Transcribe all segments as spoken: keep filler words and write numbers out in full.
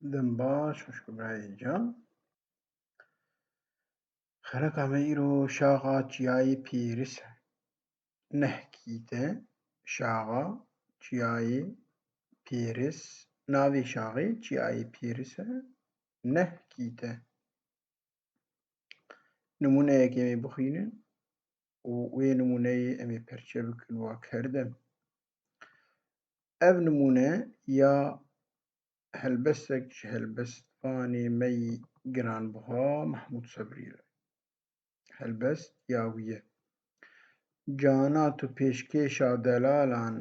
Dem baş, xwişk û birayê can. Xeleka me îro şaxa çiyayê Pêris e. Neh kît e, şaxa çiyayê Pêris. Navê şaxê çiyayê Pêris e. Neh kît e. Nimûneyekê em ê bixwînin û wê nimûneyê em ê perçe bikin, wek her dem. Ev nimûne ya helbestek ji helbestvanê me yî giranbiha Mehmûd Sebrî re. Helbest ya wî ye. Cana tu pêşkêşa delalan,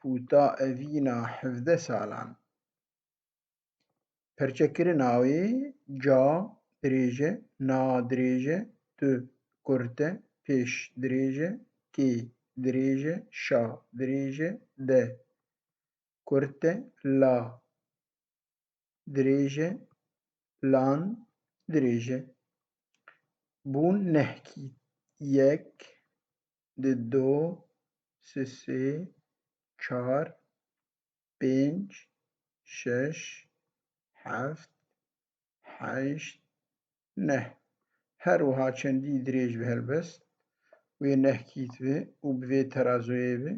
pûta evîna hevdeh salan. Perçekirina wê: ca dirêj e, na dirêj e, tu kurt e, pêş dirêj e, kê dirêj e, şa dirêj e, de kurt e, la dirêj e, lan dirêj e. Bûn neh kît: yek, di do, sisê, çar, pênc, şeş, heft, heşt, neh. Her wiha çendî dirêj bi helbest wê neh kît bi û bi vê terazoyê bi: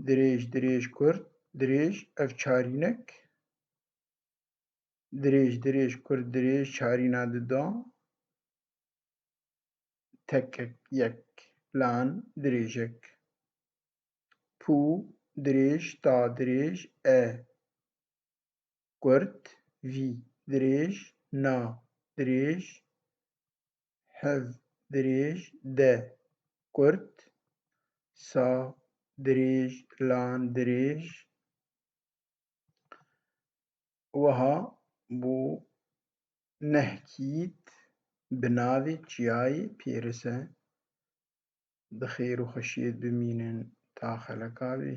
dirêj, dirêj, kurt, dirêj, ev çarînek, dirêj, dirêj, kurt, dirêj, çarîna didan, tekek, yek, lan, dirêjek. Pû, dirêj, ta dirêj, e kurt, vî dirêj, na dirêj, hev dirêj, de kurt, sa dirêj, lan dirêj. Wiha bû neh kît bi navê çiyayê Pêris e. Bi xêr û xweşiyê bimînin ta xeleka vê.